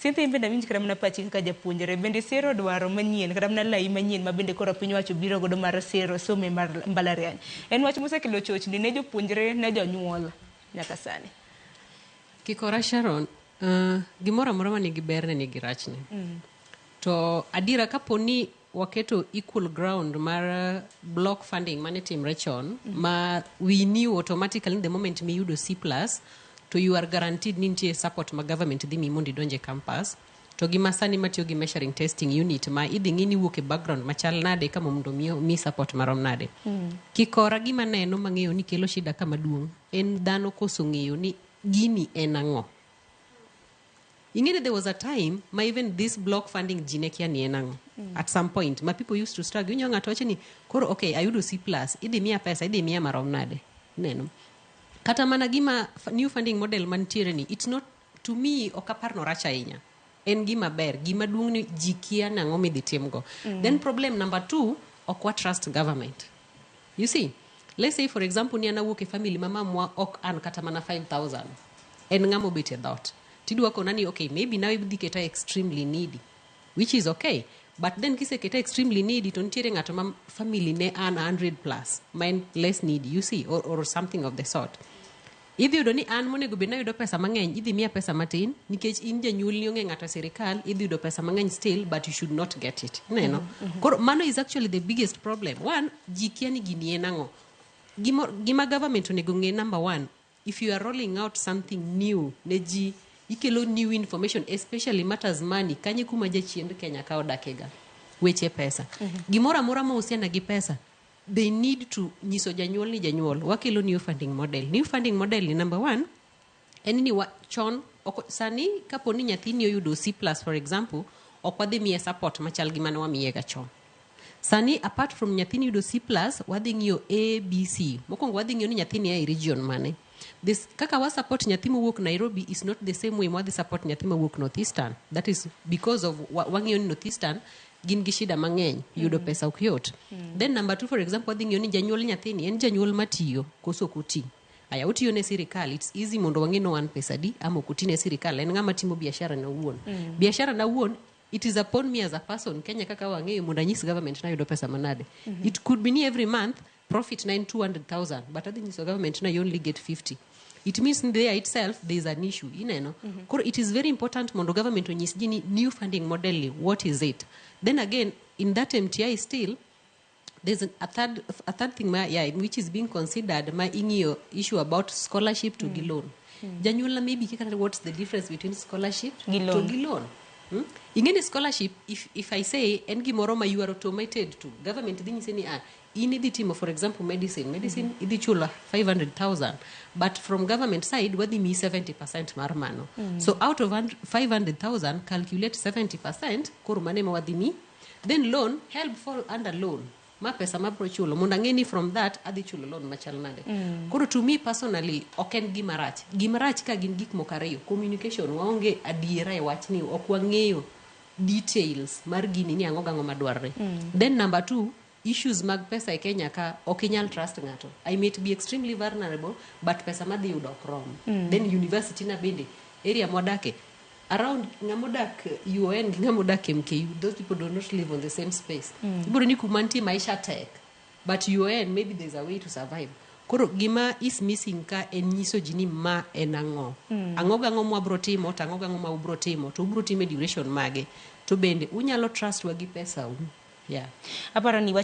Cynthia, in bende awinj kata mana pachi kaka japuonjre, bende sero dwaro manyien kata mana lai manyien ma bende koro piny owacho biro godo mar sero somo e mar mbalariany. En wach mosekelo chochni ne jopuonjre, ne jonyuol nyaka sani. Kikora Sharon, gimoro amora ma nigi berne nigi rachne. To adiera, kapo ni waketo equal ground mar block funding mane timre chon, ma we knew automatically the moment miyudo C+ to you are guaranteed ni nitie support ma government dhi miyi mondo idonj e campus, to gi masani matiyo gi measuring testing unit ma idhi ng'i ni iwuok e background machal nade ka mondo mi support marom nade. Kikora, gima neno mang'eyo ni kelo shida kama duong' en dhano koso ng'eyo ni gini en ang'o. Ing'e ni there was a time ma even this block funding ji ne kia ni en ang'o. At some point ma people used to struggle. Iwinjo ng'ato wacho ni koro okay, ayudo C+, idhi miya pesa, idhi miya marom nade? Neno kata mana gima new funding model mantiere ni, it's not, to me ok apar no rach ahinya, en gima ber. Gima duong' ni ji kia nang'o midhi timgo. Then problem number two, ok wa trust government. You see, let's say for example ni an awuok e family ma mamwa ok an kata mana 5000, en ng'ama obet e dhot, tidwa kona ni okay, maybe now idhi keta extremely needy, which is okay, but then kiseketa extremely needy to nitiere ng'ato ma family ne an 100 plus ma en less needy, you see, or something of the sort. Idhi yudo ni an monego bed nayudo pesa mang'eny, idhi miya pesa matin nikech in janyuolni onge ng'ato e sirikal. Idhi yudo pesa mang'eny still, but you should not get it. Ineno? Koro mano is actually the biggest problem. One, ji kia ni gini en ang'o. Gima government onego ng'e, number one, if you are rolling out something new ne ji, ikelo new information, especially matters money. Kanye kuma jachiend Kenya ka odakega weche pesa, gimoro amora mahusiana gi pesa, they need to nyiso janyuol ni janyuol, wakelo new funding model. New funding model ni, number one en ni wa, chon ok, sani kapo ni nyathini oyudo C+, for example, ok wadhi miye support machal gi mane wamiyega chon. Sani, apart from nyathini yudo C+, wadhi ng'iyo A, B, C. Mokwongo wadhi ng'iyo ni nyathini a e region mane. This, kaka wa support nyathi mowuok Nairobi is not the same way mwadhi support nyathi mowuok Northeastern. That is because of wang'iyo ni Northeastern gin gi shida mang'eny, yudo pesa ok yot. Then number two, for example, wadhi ng'iyo ni janyuol nyathini en janyuol matiyo koso ok oti. Aya, otiyo ne sirikal, it's easy mondo wang'e no wan pesa di, ama ok oti ne sirikal, en ng'ama timo biashara na owuon. Biashara na owuon, it is upon me as a person, Kenya kaka wang'eyo, mondo anyis government nayudo pesa manade. It could be ni every month profit na en 200,000, but adhi nyiso government na you only get 50. It means there itself there is an issue. Ineno? Koro it is very important mondo government onyis ji ni new funding model ni, what is it? Then again, in that MTI still, there's a third thing ma, yeah, which is being considered, ma ing'iyo issue about scholarship to gi loan. Janyuol na maybe kika what's the difference between scholarship gi to loan. Gi loan. Ing'e ni scholarship, if I say en gimoro ma you are automated to government dhi nyise ni ah, in idhi timo, for example, medicine, idhi chulo 500,000, but from government side wadhi miyi 70% mar mano. So out of 500,000, calculate 70%, koro mano ema wadhi miyi. Then loan, help fall under loan, ma pesa mabro chulo mondo ang'e ni from that adhi chulo loan machal nade. Koro to me personally, ok en gima rach. Gima rach ka gin gik moko ariyo: communication, waonge adiera e wachni, ok wang'eyo details mar gini ni ang'o gang'o madwarre. Then number two, issues mag pesa e Kenya ka ok inyal trust ng'ato. I might be extremely vulnerable, but pesa madhi yudo ok rom. Then university na bende area mwadake around, ng'ama odak UoN gi ng'ama odak MKU, those people do not live on the same space. Ibiro ni kuma nitie maisha tek, but UoN maybe there's a way to survive. Koro gima is missing ka en nyiso ji ni ma en ang'o, ang'o gang'o mwabro timo, to ang'o gang'o ma ubro timo, to ubro timo e duration mage, to bende unyalo trust wa gi pesa u, yeah. Aparo ni wach